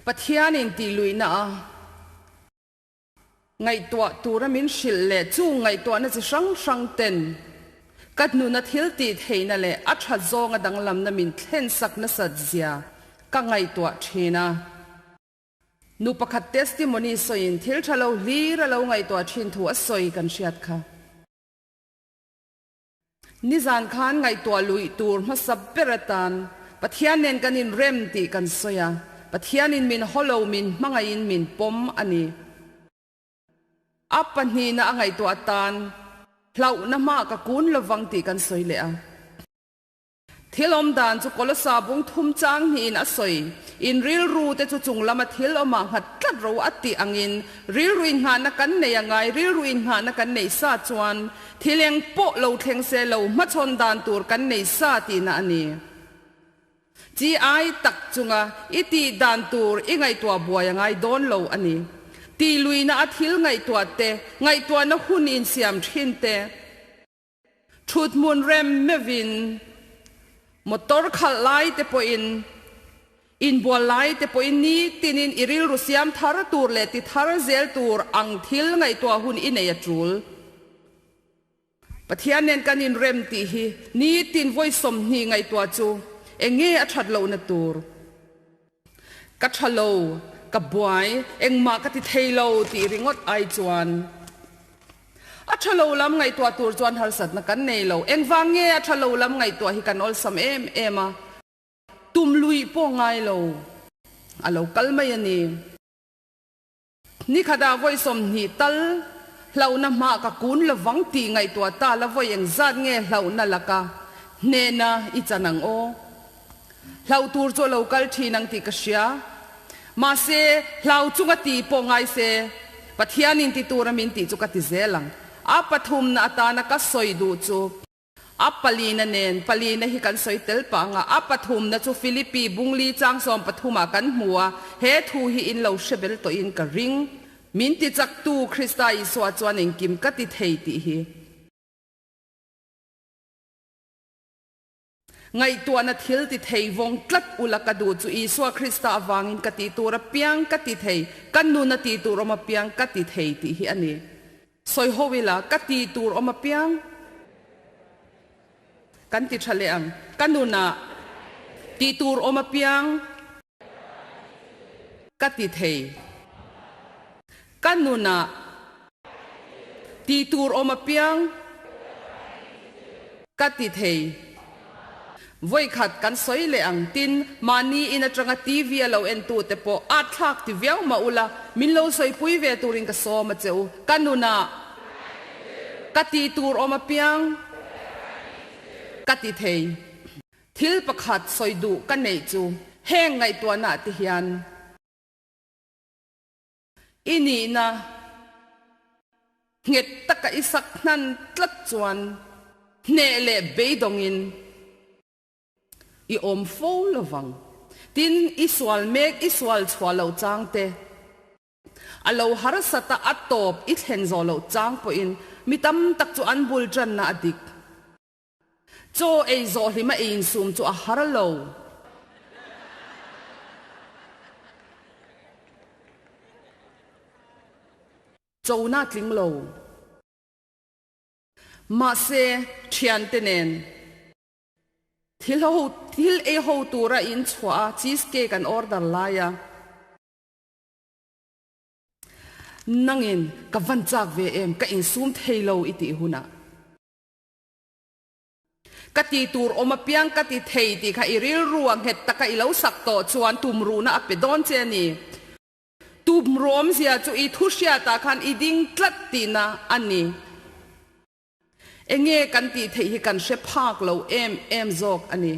Pathianin tihluihna a ngaihtuah tura min hrilh leh chung ngaihtuahna chi hrang hrang ten ka nuna thil tih theihna leh a that zawnga danglamna min thlensak nasat zia ka ngaihtuah thin a. Nu pakhat testimony sawiin thil tha lo hlir a lo ngaihtuah thin thu a sawi kan hriat kha. Nizan khan ngaihtuah luih tur hmasa ber atan Pathian nen kan inrem tih kan sawi a, Pathianin min haw lo, min hmangaihin min pawm a ni. A pahnihna a ngaihtuah atan hlauhna hma ka kun lovang tih kan sawi leh a. Thil awm dan chu Kolosa bung thum chang hnihin a sawi. In rilru te chu chung lama thil awmah nghat tlat ro a tih angin rilru inngahna kan nei a ngai, rilru inngahna kan neih sa chuan thil eng pawh lo thleng se lo hmachhawn dan tur kan nei sa tihna a ni. Chi ai tak chunga i tih dan tur i ngaihtuah buai a ngai dawn lo a ni. Tih luihna a thil ngaihtuah te, ngaihtuahna hun insiam thin te, Thuthmun rem meuhin, motor khalh lai te pawhin, inbual lai te pawhin nitinin i rilru siam thar tur leh ti thar zel tur ang thil ngaihtuah hun i nei a tul. Pathian nen kan inrem tih hi nitin vawi 20 ngaihtuah chu eng nge a that lohna tur? Ka tha lo, ka buai, engmah ka ti thei lo tih ringawt ai chuan a tha lo lam ngaihtuah tur chuan harsatna kan nei lo. Engvang nge a tha lo lam ngaihtuah hi kan awlsam em em a, tum luih pawh ngai lo a lo kal mai a ni. Nikhatah vawi 20 tal hlauhna hmah ka kun lovang tih ngaihtuah ta la vawi engzat nge hlauhna laka hnehna i chan ang aw? Hlauh tur chu a lo kal thin ang tih ka hria. Mahse, hlau chunga tih pawh ngai se, Pathianin ti tura min tih chu ka ti zel ang. A pathumna atana ka sawi duh chu. A palina nen, palina hi kan sawi tel pah anga, a pathumna chu Philippi bungli chang 13 ah kan hmu a, he thu hi in lo hre bel tawhin ka ring. Min ti chaktu Krista Isua chuan engkim ka ti thei tih hi. Ngaihtuahna thil ti thei vawng tlat ula ka duh chu Isua Krista avangin ka tih tur apiang ka ti thei, ka nun a tih tur awm apiang ka ti thei tih hi a ni. Sawi ho ila, ka ti tur awm apiang kan ti tha leh ang. Ka nunah ti tur awm apiang ka ti thei. Ka nunah ti tur awm apiang ka ti thei. Vawikhat kan sawi leh ang tin, mahni in atanga TV a lo en tu te pawh at thlak ti viau mah ula, min lo sawipui ve turin ka sawm a che u. Ka nunah ka ti tur awm apiang ka ti thei. Thil pakhat sawi duh ka neih chu heng ngaihtuahna ah te hian i nihna nghet taka i sak hnan tlat chuan hneh leh beidawngin i awm fo lovang. Tin, i sual mek i sual chhuah loh chang te, a lo harsat a a tawp i thlen zawh loh chang pawhin mi tam tak chu an bul tanna a dik. Chaw ei zawh hlima ei insum chu a har lo. Chona tling lo. Mahse, thiante nen thil ho thil ei ho tura in chhuah a, cheese cake an order lai a. Nangin ka van chak ve em, ka insum thei lo i tih hunah. Ka ti tur awm apiang ka ti thei tih kha i rilru a nghet taka i lo sak tawh chuan tumruhna a pe dawn che a ni. Tumruh awmzia chu i thu hriatah khan i ding tlat tihna a ni. Enge kan tih theih hi kan hre phak lo em em zawk a ni.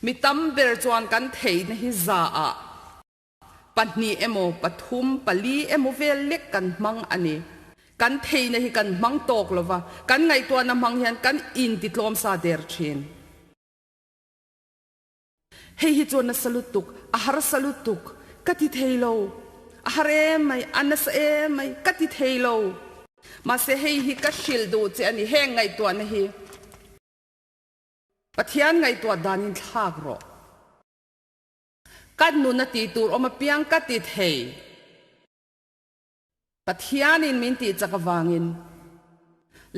Mi tam ber chuan kan theihna hi zaah. Pahnih emaw, pathum, pali emaw vel lek kan hmang a ni. Kan theihna hi kan hmang tawk lo va, kan ngaihtuahna hmang hian kan intitlawm sa der thin. Hei hi chu a nasa lutuk, a harsa lutuk, ka ti thei lo. A har em mai, a nasa em mai, ka ti thei lo. Mahse hei hi ka hrilh duh che a ni, heng ngaihtuahna hi Pathian ngaihtuah danin thlak rawh. Ka nuna tih tur awm apiang ka ti thei. Pathianin min tih chak avangin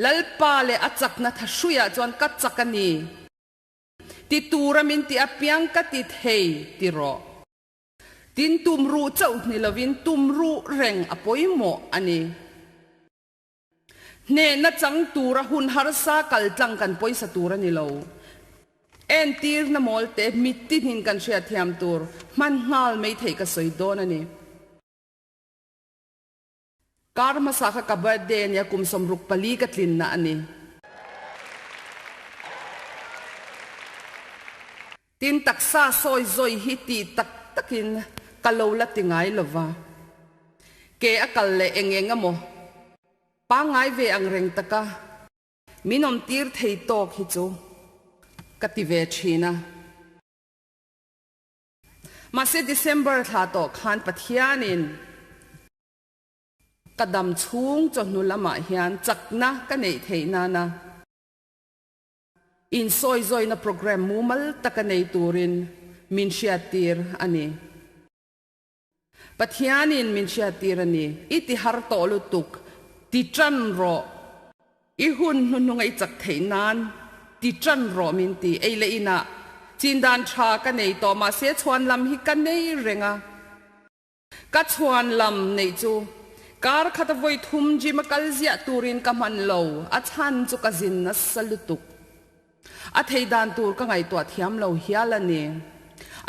Lalpa leh a chakna tha hruiah chuan ka chak a ni. Ti tura min tih apiang ka ti thei ti rawh. Tin tum ruh chauh ni lovin tum ruh reng a pawimawh a ni. Hnehna chang tura hun harsa kal tlang kan pawisa tur a ni lo. Entirna mawl te mittinin kan hriatthiam tur hman nghal mai theih ka sawi dawn a ni. Kar hmasa kha ka birthday a nia, kum 64 ka tlinna a ni. Tin taksa sawi zawi hi tih tak takin ka lo la ti ngai lo va. Ke a kal leh eng eng emaw pangngai ve ang reng taka min awm tir thei tawk hi chu ka ti ve thin a. Mahse December thla tawh khan Pathianin ka dam chhung chawhnu lamah hian chakna ka neih theih nana insawizawina programme mumal taka nei turin min hriattir a ni. Pathianin min hriattir a ni. I ti har tawh lutuk, ti ṭan rawh. I hun hnuhnunga i chak theih nan ti ṭan rawh min ti. Ei leh inah chin dan ṭha ka nei tawh mahse chhuan lam hi ka nei reng a. Ka chhuan lam neih chu kar khata vawi thum gym a kal ziah turin ka hman lo, a chhan chu ka zin nasa lutuk. A thei dan tur ka ngaihtuah thiam lo hial a ni.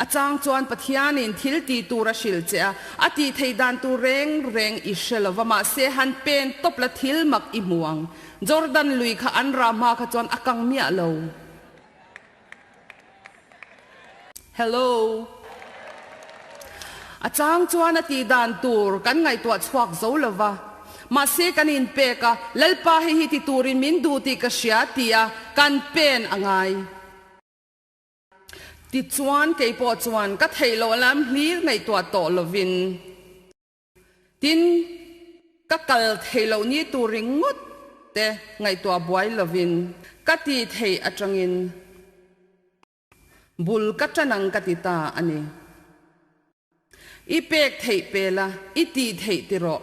A chang chuan Pathianin thil ti tur a hrilh che a, a tih theih dan tur reng reng i hre lo va, mahse han pen tawp la thil mak i hmu ang. Jordan lui kha an rah hma kha chuan a kang miah lo. Hello. A chang chuan a tih dan tur kan ngaihtuah chhuak zo lo va, mahse kan inpek a, Lalpa hei hi ti turin min duh tih ka hria tia kan pen a ngai. Tichuan kei pawh chuan ka theih loh lam hlir ngaihtuah tawh lovin, tin ka kal theih loh ni tur ringawt te ngaihtuah buai lovin ka tih theih atangin, Bul ka ṭan ang ka ti ta a ni. I pek theih pe la, i tih theih ti rawh.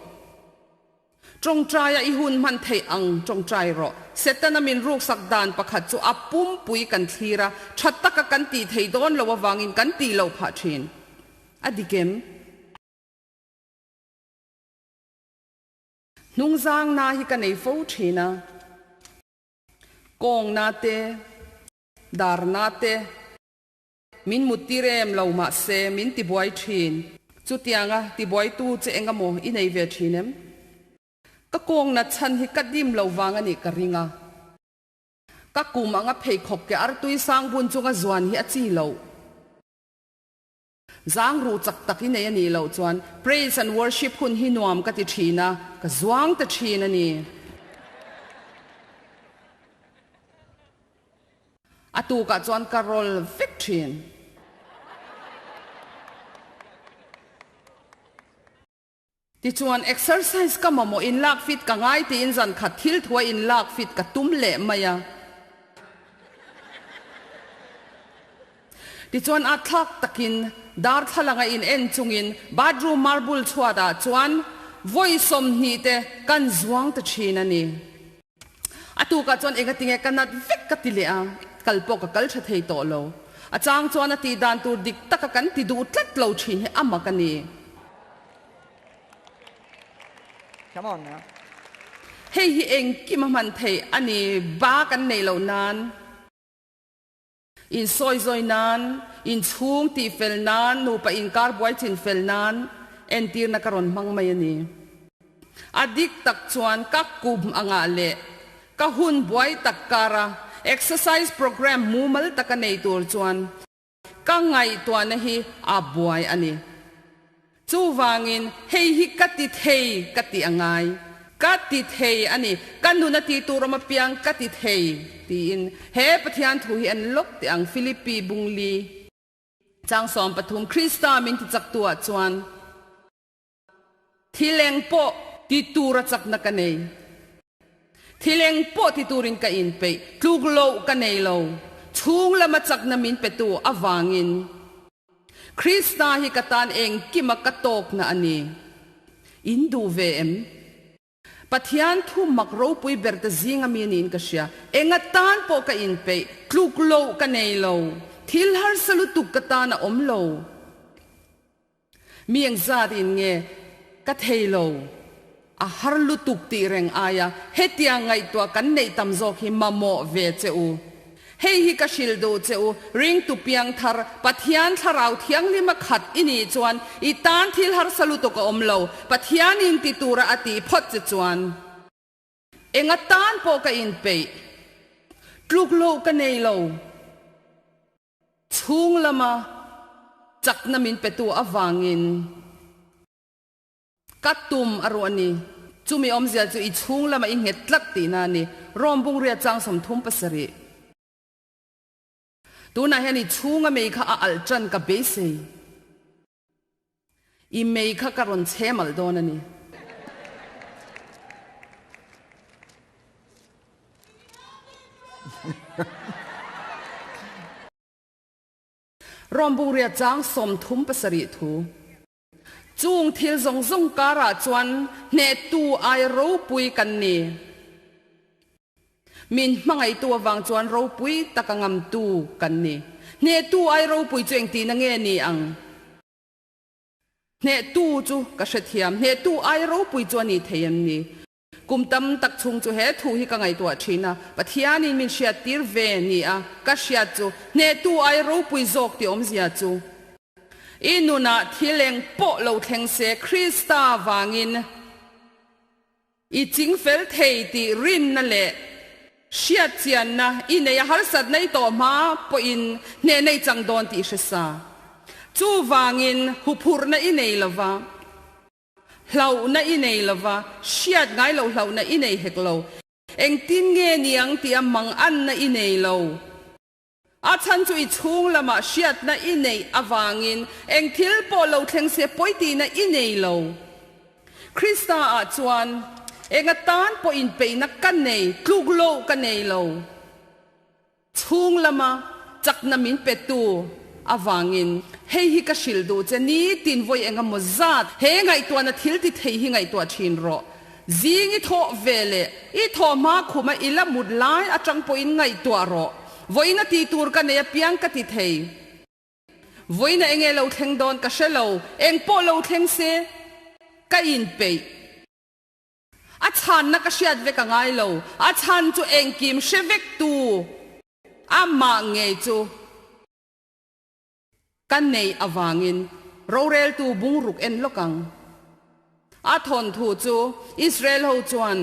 Ṭawngṭaia i hun hman theih ang ṭawngṭai rawh. Setana min ruksak dan pakhat chu a pumpui kan thlir a, ṭha taka kan tih theih dawn lo avangin kan tih loh phah ṭhin. A dik em? Hnungzangna hi ka nei fo ṭhin a. Kawngna te. Darna te min muttir em lo mahse min tibuai thin. Chutianga tibuaitu che eng emaw i nei ve thin em? Ka kawng nat chhan hi ka dim lo vang a nih ka ring a. Ka kum anga pheikhawk ke artui sang bun chunga zuan hi a chi loh. Zang ruh chak tak i nei a nih loh chuan praise and worship hun hi nuam ka ti thin a, ka zuang ta thin a ni. A tukah chuan ka roll vek thin. Tichuan exercise ka mamawh in lak fit ka ngai tiin zan khat thil thuai in lak fit ka tum leh mai a. Tichuan a thlak takin darthlalang a in en chungin bathroom marble chhuat ah chuan vawi 20 te kan zuang ta thin a ni. A tukah chuan engatinge ka nat vek ka ti leh a, kal pawh ka kal tha thei tawh lo. A chang chuan a tih dan tur dik taka kan ti duh tlat lo thin hi a mak a ni. Come on now. Hei hi engkim a hman theih a ni ba kan neih loh nan. Insawizawi nan, inchhung tihfel nan, nupa inkar buai chinfel nan entirna ka rawn hmang mai a ni. A dik tak chuan ka kum angah leh ka hun buai tak kara exercise programme mumal taka nei tur chuan ka ngaihtuahna hi a buai a ni. Chuvangin hei hi ka ti thei ka ti a ngai. Ka ti thei a ni. Ka nun a ti tur awm apiang ka ti thei tiin he Pathian thu hi an lawk teh ang Philippi Bungli chang 13 Krista min ti chaktu ah chuan Thil eng pawh ti tura chakna ka nei. Thil eng pawh ti turin ka inpeih. Tluk loh ka nei lo. Chhung lama chakna min petu avangin. Krista hi ka tan engkima ka tawkna a ni. In duh ve em? Pathian thu mak ropui ber te zing ami niin ka hria. Enga tan pawh ka inpeih, tluk loh ka nei lo. Thil harsa lutuk ka tan a awm lo. Mi engzat in nge ka thei lo, a har lutuk tih reng aia hetiang ngaihtuah kan neih tam zawk hi mamawh ve che u. Hei hi ka hrilh duh che u, ringtu piangthar, Pathian thlarau thianghlima khat i nih chuan i tan thil harsa lutuk a awm lo, Pathianin ti tura a tih phawt che chuan. Enga tan pawh ka inpeih, tluk loh ka nei lo. Chhung lama chakna min petu avangin. Ka tum a ruah a ni. Chumi awmzia chu i chhung lama i nghet tlat tihna a ni. Rome bungria chang 37. Tunah hian i chhunga mei kha a alh tan ka beisei. I mei kha ka rawn chhem alh dawn a ni. Rome bungria chang 37 thu. Chung thil zawng zawng karah chuan hnehtu ai ropui kan ni. Min hmangaihtu avang chuan ropui taka ngamtu kan ni. Hnehtu ai ropui chu engtihna nge ni ang? Hnehtu chu ka hrethiam. Hnehtu ai ropui chu a ni thei em ni? Kum tam tak chhung chu he thu hi ka ngaihtuah thin a, Pathianin min hriattir ve ni a ka hriat chu hnehtu ai ropui zawk tih awmzia chu i nunah thil eng pawh lo thleng se Krista vangin i chingfel thei tih rinna leh hriatchianna i nei a harsatna i tawh hma pawhin hnehna i chang dawn tih i hre sa. Chuvangin huphurhna i nei lova. Hlauhna i nei lova, hriat ngai loh hlauhna i nei hek lo. Engtin nge niang tia manganna i nei lo. A chhan chu i chhung lamah hriatna i neih avangin eng thil pawh lo thleng se pawi tihna i nei lo. Krista ah chuan enga tan pawh inpeihna ka nei, tluk loh ka nei lo. Chhung lama chakna min petu avangin hei hi ka hrilh duh che, nitin vawi eng emaw zat he ngaihtuahna thil ti thei hi ngaihtuah thin rawh. Zing i thawh ve leh i thawh hma khuma i la mut lai atang pawhin ngaihtuah rawh. Vawiin a ti tur ka nei apiang ka ti thei. Vawiin a enge lo thleng dawn ka hre lo, eng pawh lo thleng se ka inpeih. A chhanna ka hriat vek a ngai lo, a chhan chu engkim hre vek tu amah ngei chu ka neih avangin roreltu bungruk en lawk ang. A thawnthu chu Israel ho chuan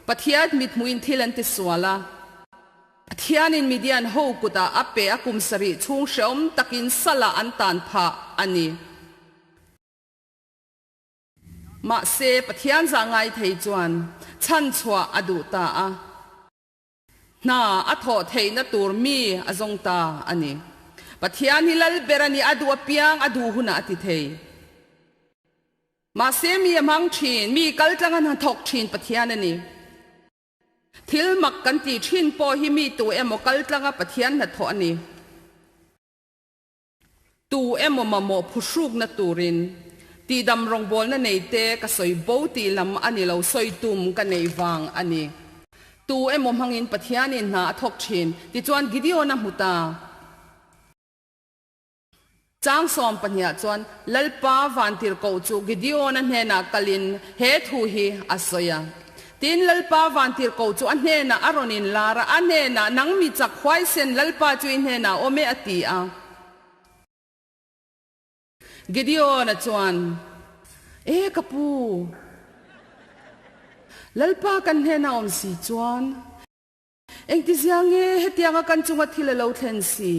Pathian mithmuhin thil an ti sual a, Pathianin Midian ho kutah a pe a kum sarih chhung hreawm takin salah an tan phah a ni. Mahse, Pathian zah ngai thei chuan chhanchhuah a duh ta a, hna a thawh theihna tur mi a zawng ta a ni. Pathian hi lal ber a ni, a duh apiang a duh hunah a ti thei. Mahse, mi a hmang thin, mi kaltlanga hna thawk thin Pathian a ni. Thil mak kan tih thin pawh hi mi tu emaw kaltlanga Pathian hnathawh a ni. Tu emaw mamawh phuhrukna turin tihdam rawngbawlna nei te ka sawi bo tih lam a ni lo, sawi tum ka neih vang a ni. Tu emaw hmangin Pathianin hna a thawk thin, tichuan Gideon a hmu ta. Chang 12 ah chuan Lalpa vantirhkoh chu Gideon-a hnenah kalin he thu hi a sawi a. Tin, Lalpa vantirhkoh chu a hnenah a rawn inlar a, a hnenah, Nang mi chak huaisen, Lalpa chu i hnenah a awm e, a ti a. Gideon-a chuan, E ka pu, Lalpa kan hnenah a awm si chuan, engtizia nge hetianga kan chunga thil a lo thlen si?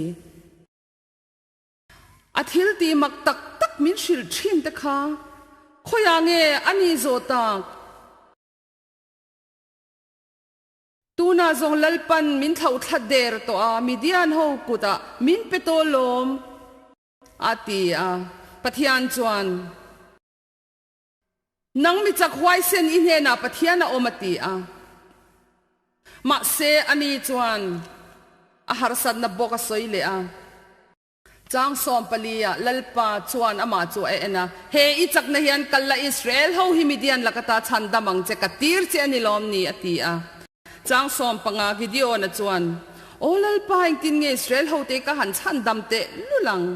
A thil tih mak tak tak min hrilh thin te kha khawiah nge a nih zawh tak? Tunah zawng Lalpan min thlauh thla der tawh a, Midian ho kutah min pe tawh lawm, a ti a. Pathian chuan, Nang mi chak huaisen i hnenah Pathian a awm a ti a. Mahse, ani chuan a harsatna bawk a sawi leh a. Chang 14 ah Lalpa chuan amah chu a en a, He i chakna hian kal la Israel ho hi Midian lak ata chhandam ang che ka tir che a ni lawm ni a ti a. Chang 15 Gideon-a chuan, Aw Lalpa engtin nge Israel hote ka han chhandam teh lul ang?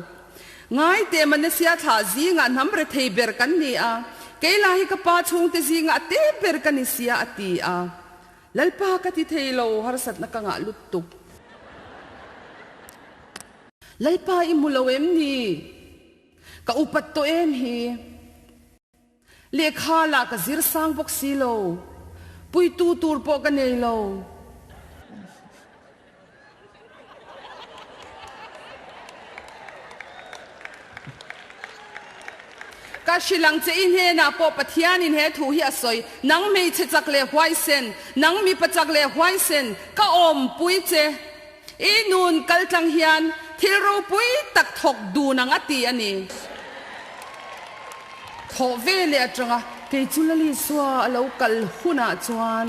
Ngai teh Manasseh thlah zingah hnam rethei ber kan ni a, kei lah hi ka pa chhungte zingah a te ber ka ni sia a ti a. Lalpa ka ti thei lo, harsatna ka ngah lutuk. Lalpa i hmu lo em ni? Ka upat tawh em hi? Lehkha lah ka zir sang bawk si lo, puitu tur pawh ka nei lo. Ka hrilh ang che i hnenah pawh Pathianin he thu hi a sawi, Nang hmeichhe chak leh huaisen, nang mipa chak leh huaisen, ka awmpui che. I nun kaltlang hian thil ropui tak thawk dun ang a ti a ni. Thawh ve leh atanga kei chu Lalisua a lo kal hunah chuan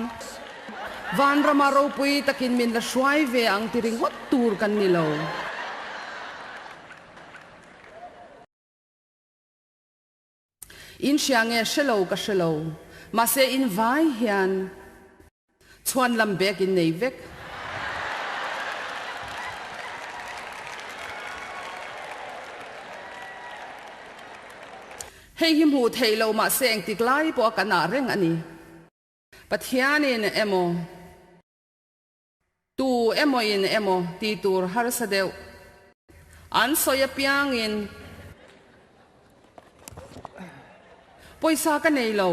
Vanrama ropui takin min la hruai ve ang ti ringawt tur kan ni lo. In hria nge hre lo ka hre lo, mahse in vai hian chhuan lam bag in nei vek. Hei hi hmuh theih lo mahse engtik lai pawh a kan ah reng a ni. Pathianin emaw tu emaw in emaw ti tur harsa deuh an sawi apiangin pawisa ka nei lo.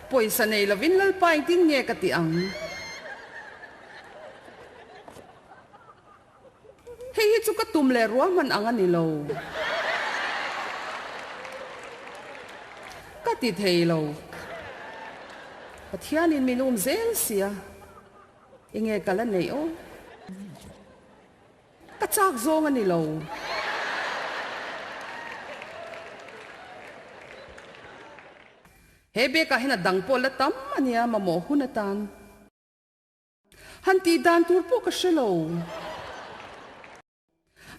Pawisa nei lovin Lalpa engtin nge ka tih ang? Hei hi chu ka tum leh ruahman ang a ni lo. Ka ti thei lo. Pathianin min um zel sia, enge ka la neih aw? Ka chak zawng a ni lo. He bag-ah hian a dang pawh la tam a nia mamawh hun atan. Han tih dan tur pawh ka hre lo.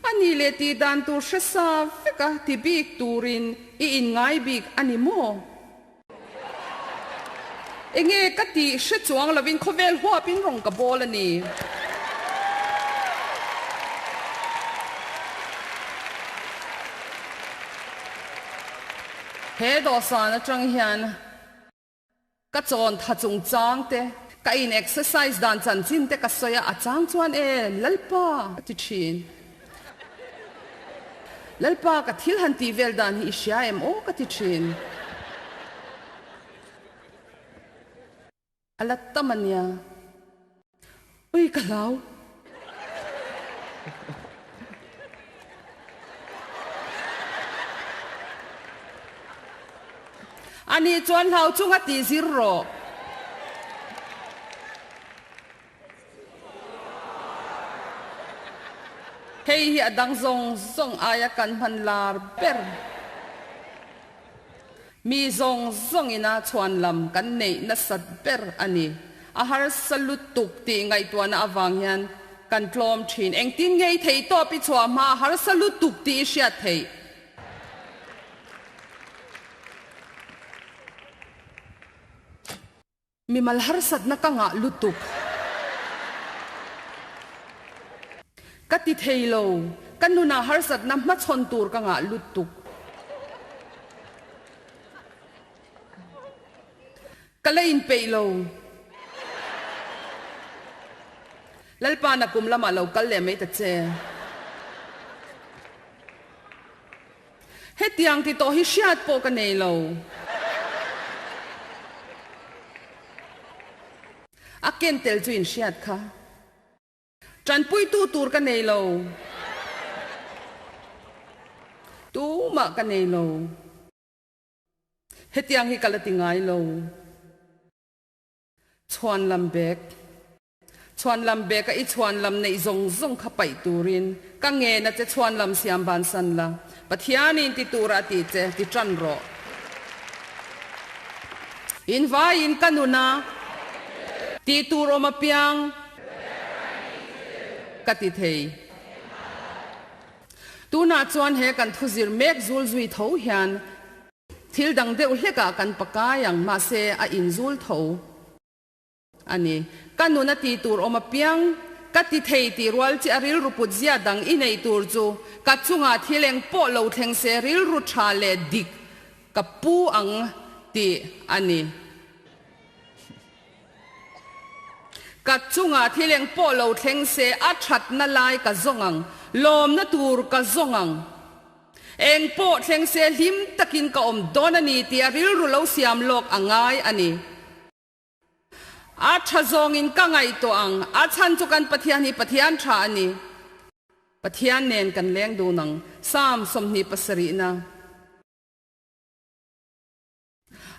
A nih leh tih dan tur hre sa vek a ti bik turin i inngai bik a ni maw? Enge ka tih hre chuang lovin khawvel huapin rawng ka bawl a ni. He dawhsan atang hian. Ka chawn tha chungchang te, ka in exercise dan chanchin te ka sawi a, a chang chuan e, Lalpa! Ka ti thin. Lalpa, ka thil han tih vel dan hi i hria em aw? Ka ti thin. A la tam a nia. Ui ka hlau. Ani chuan hlau chunga tih zir rawh. Hei hi a dang zawng zawng aia kan hman lar ber. Mi zawng zawngina chhuanlam kan neih nasat ber a ni. A harsa lutuk tih ngaihtuahna avang hian kan tlawm thin. Engtin nge i thei tawp i chhuah hma a harsa lutuk tih i hriat theih? Mimal harsatna ka ngah lutuk. Ka ti thei lo, ka nunah harsatna hmachhawn tur ka ngah lutuk. Ka la inpeih lo. Lalpa na kum lamah lo kal leh mai ta che. Hetiang ti tawh hi hriat pawh ka nei lo. A ken tel chu in hriat kha. Tanpuitu tur ka nei lo. Tumah ka nei lo. Hetiang hi ka la ti ngai lo. Chhuanlam bag. Chhuanlam bag a i chhuanlam neih zawng zawng kha paih turin ka ngen a che chhuanlam siam bansan la, Pathianin ti tura a ti che ti tan rawh. In vaiin ka nun a. Tih tur awm apiang ka ti thei. Tunah chuan he kan thuzir mek zul zui tho hian thil dang deuh hlekah kan pakai ang, mahse a inzul tho. A ni. Ka nun a ti tur awm apiang ka ti thei tih rual chi a rilru put zia dang i neih tur chu ka chungah thil eng pawh lo thleng se rilru tha leh dik ka pu ang tih a ni. Ka chungah thil eng pawh lo thleng se a thatna lai ka zawng ang, lawmna tur ka zawng ang. Eng pawh thleng se hlim takin ka awm dawn a ni tih a rilru lo siam lawk a ngai a ni. A tha zawngin ka ngaihtuah ang, a chhan chu kan Pathian hi Pathian tha a ni. Pathian nen kan leng dun ang, Psalm 27.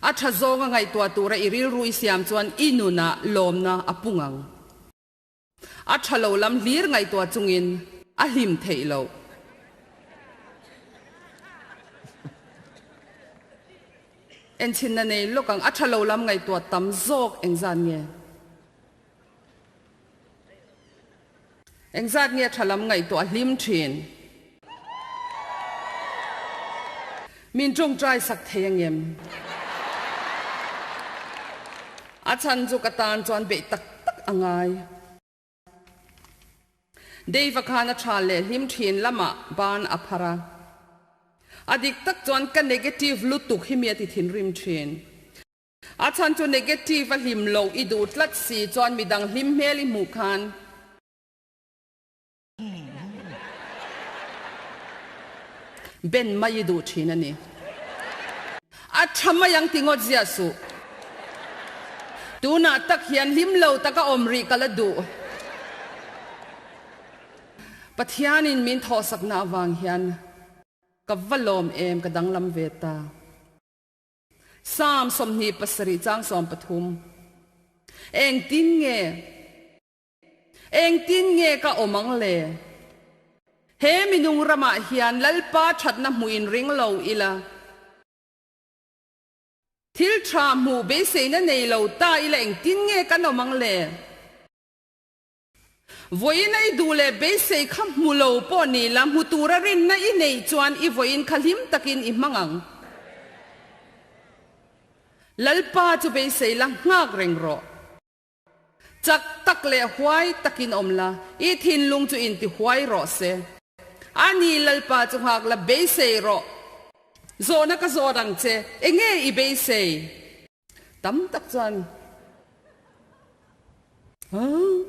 A tha zawnga ngaihtuah tura i rilru i siam chuan i nunah lawmna a pung ang. A tha lo lam hlir ngaihtuah chungin a hlim theih loh. Enchhinna nei lawk ang, a tha lo lam ngaihtuah tam zawk engzat nge? Engzat nge a tha lam ngaihtuah hlim thin? Min tawngtai sak thei angem? A chhan chu ka tan chuan beih tak tak a ngai. Dave-a khan a tha leh hlim thin lamah ban a phar a. A dik tak chuan ka negative lutuk hi mi a ti thinrim thin. A chhan chu negative a hlim loh i duh tlat si chuan midang hlim hmel i hmuh khan. Ben mai i duh thin a ni. A tha mai ang ti ngawt ziah suh. Tunah tak hian hlim lo taka awm rih ka la duh. Pathianin min thawhsakna avang hian ka va lawm em ka danglam ve ta. Psalm 27 chang 13 Engtin nge? Engtin nge ka awm ang le? He minung ramah hian Lalpa thatna hmuh in ring lo ila, thil tha hmuh beiseina nei lo ta ila engtin nge kan awm ang le? Vawiin a i duh leh beisei kha hmu lo pawh ni la, hmu tura rinna i neih chuan i vawiin kha hlim takin i hmang ang. Lalpa chu beisei la nghak reng rawh. Chak tak leh huai takin awm la, i thinlung chu inti huai rawh se. A ni Lalpa chu nghak la, beisei rawh. Zawhna ka zawt ang che, enge i beisei? Tam tak chuan, Huh?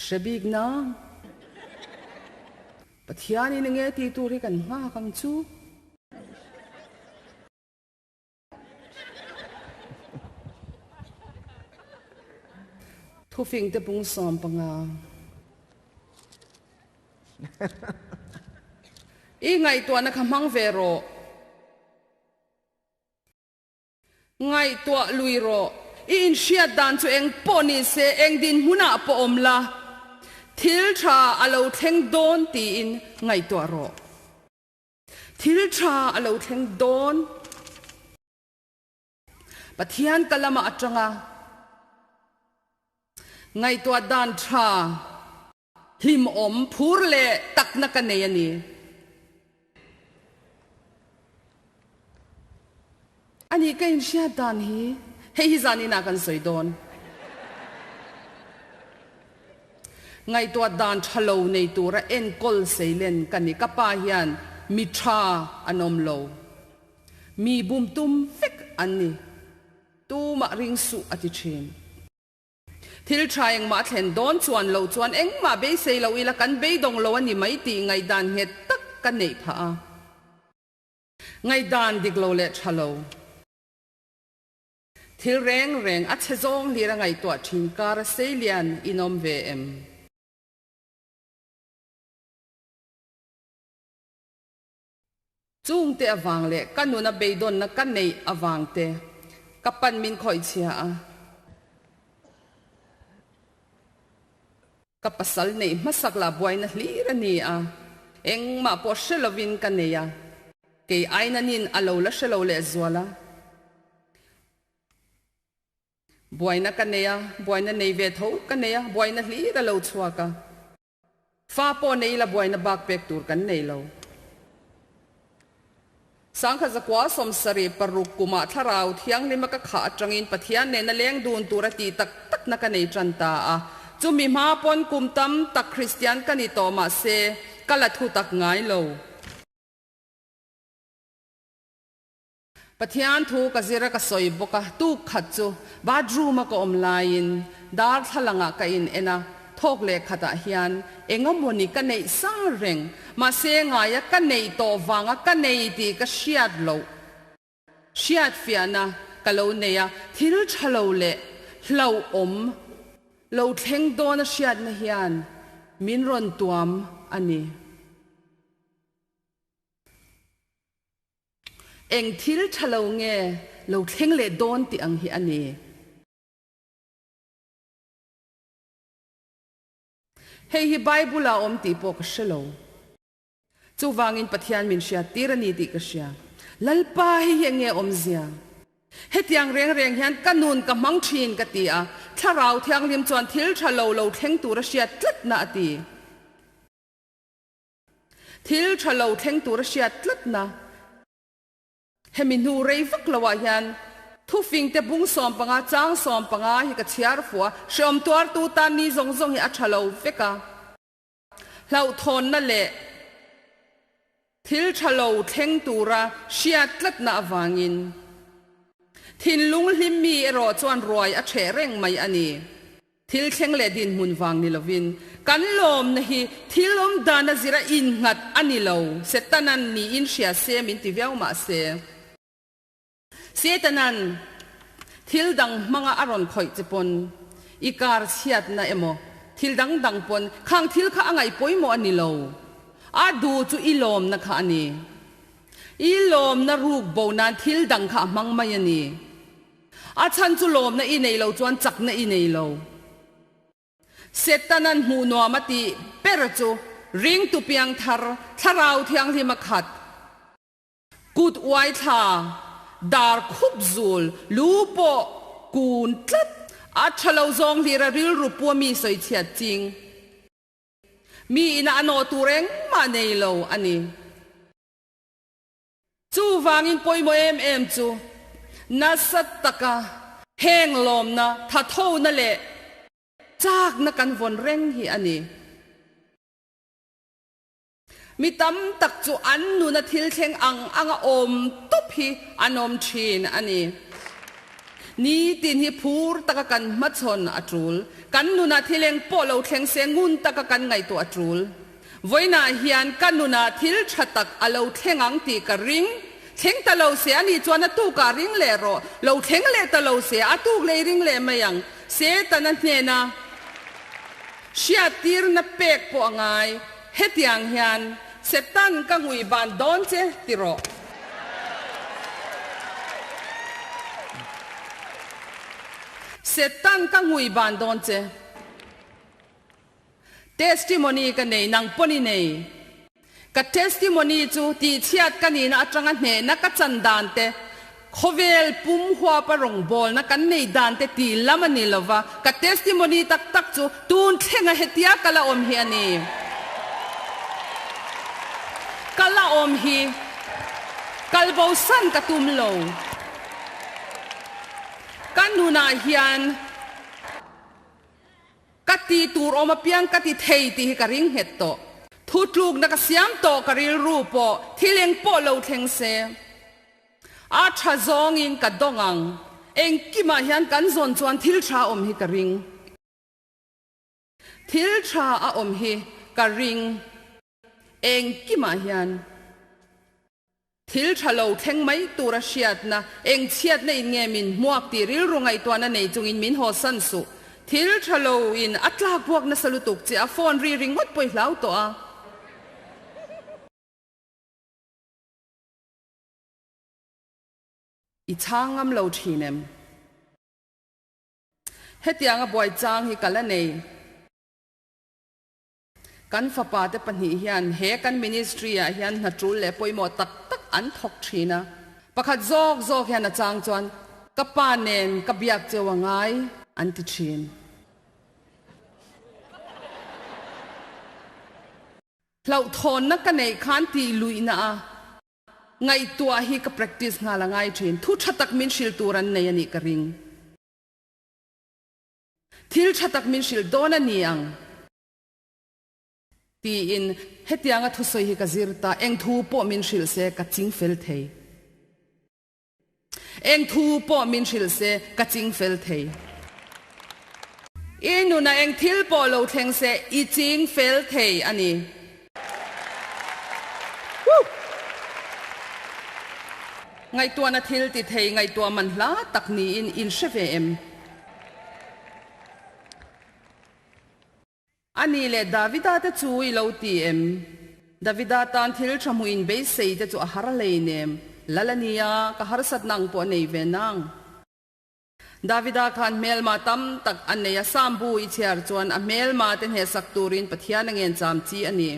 Hre bik nang. Pathianin enge tih tur hi kan nghak ang chu. Thufing te pung 15. I ngaihtuahna kha hmang ve rawh. Ngaihtuah lui rawh. I inhriat dan chu eng pawh ni se, eng dinhmunah pawh awm la, thil tha a lo thleng dawn tiin ngaihtuah rawh. Thil tha a lo thleng dawn. Pathian ka lamah atanga ngaihtuah dan tha, hlimawm, phur leh takna ka nei a ni. A nih ka inhriat dan hi hei hi zaninah kan sawi dawn. Ngaihtuah dan tha lo nei tura enkawl seilen ka ni. Ka pa hian mi tha an awm lo. Mi bum tum vek an ni. Tumah ring suh a ti thin. Thil tha engmah a thlen dawn chuan lo chuan engmah beisei lo ila kan beidawng lo a ni mai tih ngaihdan nghet tak ka neih phah a. Ngaihdan dik lo leh tha lo. Thil reng reng a chhe zawng hlir a ngaihtuah thin kar a seilian in awm ve em? Chungte avang leh ka nuna beidawnna ka neih avang te ka pan min khawih chhia a. Ka pasal neih hmasak lah buaina hlir a ni a, engmah pawh hre lovin ka nei a, kei ainanin a lo la hre lo lehzual a. Buaina ka nei a, buaina nei ve tho ka nei a, buaina hlir a lo chhuak a. Fa pawh nei ila buaina bak pek tur kan nei lo. Sangkhat zakua 76 kumah thlarau thianghlima ka khah atangin Pathian nena leng dun tur a tih tak takna ka nei tan ta a. Chumi hma pawn kum tam tak Kristian ka ni tawh mahse ka la thu tak ngai lo. Pathian thu ka zir a ka sawi bawk a, tuk khat chu bathroom a ka awm laiin darthlalang ah ka in en a, thawk leh khat ah hian eng amawni ka neih sa reng, mahse ngaia ka neih tawh vanga ka nei tih ka hriat loh hriat fiahna ka lo nei a, thil tha lo leh hlauhawm lo thleng dawn a hriatna hian min rawn tuam a ni. Eng thil tha lo nge lo thleng leh dawn tih ang hi a ni. Hei hi Bible ah a awm tih pawh ka hre lo. Chuvangin Pathian min hriat tir a ni tih ka hria. Lalpa hei hi enge awmzia? Hetiang reng reng hian ka nun ka hmang thin ka ti a, Thlarau Thianghlim chuan thil tha lo lo thleng tur a hriat tlatna a ti. Thil tha lo thleng tur a hriat tlatna. Hemi hnu rei vak lo ah hian thufing te bung 15 chang 15 hi ka chhiar fuh a, hreawm tuartu tan ni zawng zawng hi a tha lo vek a. Hlauhthawnna leh thil tha lo thleng tura hriat tlatna avangin thinlung hlim mi erawh chuan ruai a ṭheh reng mai a ni. Thil thleng leh dinhmun vang ni lovin, kan lawmna hi thil awm dan a zira innghat a ni lo. Setanan niin hria se min ti viau mah se. Setanan thil dang hmanga a rawn khawih che pawn, i kar chhiatna emaw thil dang dang pawn khang thil kha a ngaih pawimawh a ni lo. A duh chu i lawmna kha a ni. I lawmna ruk bo nan thil dang kha a hmang mai a ni. A chhan chu lawmna i nei lo chuan chakna i nei lo. Setanan hmuh nuam a tih ber chu ringtu piangthar thlarau thianghlim a khat. Kut uai thla, dar khup zul, lu pawh kun tlat. A tha lo zawng hlira rilru pua mi sawi chhiat ching. Mi ina a nawh tur engmah nei lo a ni. Chuvangin pawimawh em em chu nasa taka heng lawmna, thathona leh chakna kan vawn reng hi a ni. Mi tam tak chu an nuna thil thleng ang anga awm tawp hi an awm thin a ni. Nitin hi phur taka kan hmachhawn a tul. Kan nunah thil eng pawh lo thleng se ngun taka kan ngaihtuah a tul. Vawiinah hian ka nunah thil tha tak a lo thleng ang tih ka ring. Thleng ta lo se ani chuan a tukah ring leh rawh. Lo thleng leh ta lo se a tuk lei ring leh mai ang. Setana hnena hriattirna pek pawh a ngai. Hetiang hian Setan ka ngui ban dawn che ti rawh. Setan ka ngui ban dawn che. Testimony ka nei, nang pawn i nei. Ka testimony chu tihchhiat ka nihna atanga hnehna ka chan dan te, khawvel pum huapa rawngbawlna kan nei dan te tih lam a ni lova, ka testimony tak tak chu tun thlenga hetia ka la awm hi a ni. Ka la awm hi kalbosan ka tum lo. Ka nunah hian. Ka ti tur awm apiang ka ti thei tih hi ka ring nghet tawh. Thutlukna ka siam tawh ka rilru pawh thil eng pawh lo thleng se. A tha zawngin ka dawng ang. Engkimah hian kan zawn chuan thil tha awm hi ka ring. Thil tha a awm hi ka ring. Engkimah hian. Thil tha lo thleng mai tura hriatna, eng chhiatna in nge min hmuak tih rilru ngaihtuahna nei chungin min haw san suh. Thil tha lo in a tlak buak nasa lutuk che a phone ri ringawt pawh i hlau tawh a. I chhang ngam lo thin em? Hetianga buai chang hi ka la nei. Kan fapa te pahnih hian he kan ministry ah hian hna tul leh pawimawh tak tak an thawk thin a. Pakhat zawk zawk hian a chang chuan. Ka pa nen ka biak cheu a ngai, an ti thin. Hlauhthawnna ka neih khan tih luihna a ngaihtuah hi ka practice nghal a ngai thin. Thu tha tak min hrilh tur an nei a nih ka ring. Thil tha tak min hrilh dawn a ni ang. Tiin hetianga thusawi hi ka zir ta, eng thu pawh min hrilh se ka ching fel thei. Eng thu pawh min hrilh se ka ching fel thei. I nunah eng thil pawh lo thleng se i ching fel thei a ni. Ngaihtuahna thil ti thei ngaihtuah man hla tak niin in hre ve em? A nih leh Davida te chu i lo ti em? Davida tan thil tha hmuh in beisei te chu a har hleinem. Lal a nia, ka harsat nang pawh a nei ve nang. Davida khan hmelma tam tak a nei a, Sam bu i chhiar chuan a hmelma te hnehsak turin Pathian a ngen cham chi a ni.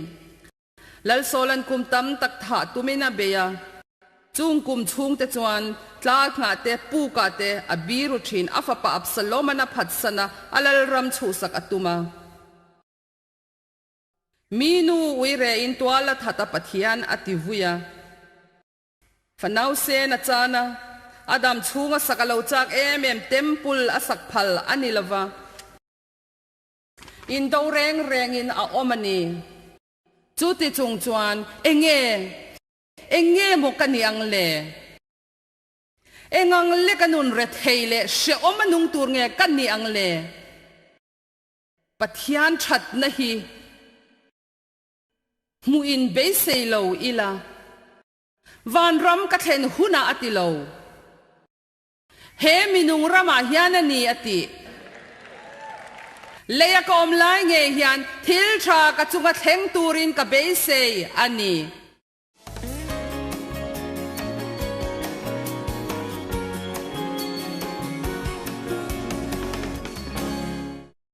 Lal Sawlan kum tam tak thah tumin a bei a, chung kum chhungte chuan tlâkngah te, pukah te a biru ṭhin. A fapa Absaloman a phatsan a, a lalram chhuhsak a tum a. Mi nu uirein tual a that a Pathian a ti vui a. Fanau sen a chan a, a dam chhung a sak a lo chak em em, temple a sak phal a ni lova. Indo reng rengin a awm a ni. Chuti chung chuan enge, eng nge maw ka nih ang le? Eng ang lek a nun rethei leh hrehawm a nung tur nge ka nih ang le? Pathian thatna hi hmuh in beisei lo ila, vanram ka thlen hunah a ti lo. He minung ramah hian a ni a tih. Leia ka awm lai ngei hian thil tha ka chunga thleng turin ka beisei a ni.